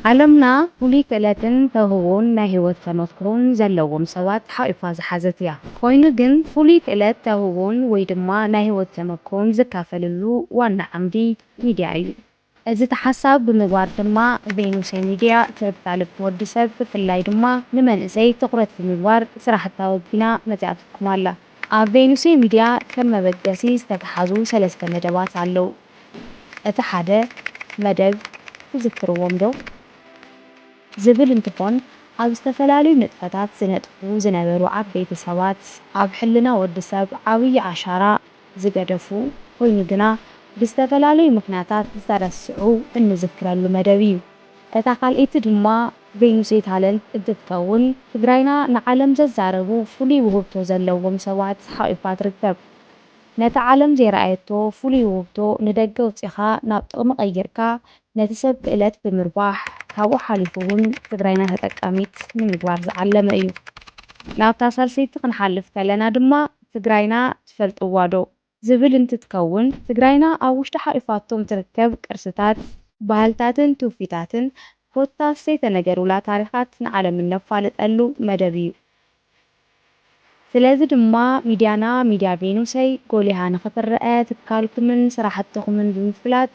ዓለምና ፍሉይ ክእለትን ተውህቦን ናይ ህይወት ተመክሮን ዘለዎም ሰባት ሓቂፋ ዝሓዘት እያ። ኮይኑ ግን ፍሉይ ክእለት ተውህቦን ወይ ድማ ናይ ህይወት ተመክሮን ዝካፈልሉ ዋና ዓምዲ ሚድያ እዩ። እዚ ተሓሳብ ብምግባር ድማ ቬኑሰይ ሚድያ ትርታ ልቢ ወዲ ሰብ ብፍላይ ድማ ንመንእሰይ ትኹረት ብምግባር ስራሕታ ወጊና መፂኣትኩም ኣላ። ኣብ ቬኑሰይ ሚድያ ከም መበገሲ ዝተተሓዙ ሰለስተ መደባት ኣለዉ። እቲ ሓደ መደብ ትዝክርዎም ዶ? ዝብል እንትኾን ኣብ ዝተፈላለዩ ንጥፈታት ዝነጥፉ ዝነበሩ ዓበይቲ ሰባት ኣብ ሕልና ወዲ ሰብ ዓብዪ ዓሻራ ዝገደፉ ኮይኑ ግና ብዝተፈላለዩ ምክንያታት ዝተረስዑ እንዝክረሉ መደብ እዩ። እታ ካልኣይቲ ድማ ቬኑሴ ታለንት እንትትከውን ትግራይና ንዓለም ዘዛረቡ ፍሉይ ውህብቶ ዘለዎም ሰባት ሓቂፋ ትርከብ። ነቲ ዓለም ዘይረኣየቶ ፍሉይ ውህብቶ ንደገ ኣውፂኻ ናብ ጥቕሚ ቀይርካ ነቲ ሰብ ክእለት ብምርባሕ ካብኡ ሓሊፉ እውን ትግራይና ተጠቃሚት ንምግባር ዝዓለመ እዩ። ናብታ ሳልሰይቲ ክንሓልፍ ከለና ድማ ትግራይና ትፈልጥዋ ዶ? ዝብል እንትትከውን ትግራይና ኣብ ውሽጢ ሓቂፋቶም ትርከብ ቅርስታት፣ ባህልታትን ትውፊታትን ኮታስ ዘይተነገሩላ ታሪኻት ንዓለም እነፋልጠሉ መደብ እዩ። ስለዚ ድማ ሚድያና ሚድያ ቬኑሰይ ጎሊሃ ንኽትረአ ትካልኩምን ስራሕትኹምን ብምፍላጥ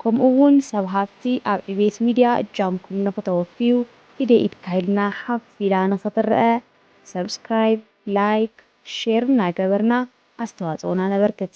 ከምኡ እውን ሰብ ሃፍቲ ኣብ ዕቤት ሚድያ እጃምኩም ንኽተወፍዩ ኢደ ኢድካ ኢልና ሓፍ ኢላ ንኽትረአ ሰብስክራይብ፣ ላይክ፣ ሼር እናገበርና ኣስተዋፅኦና ነበርክት።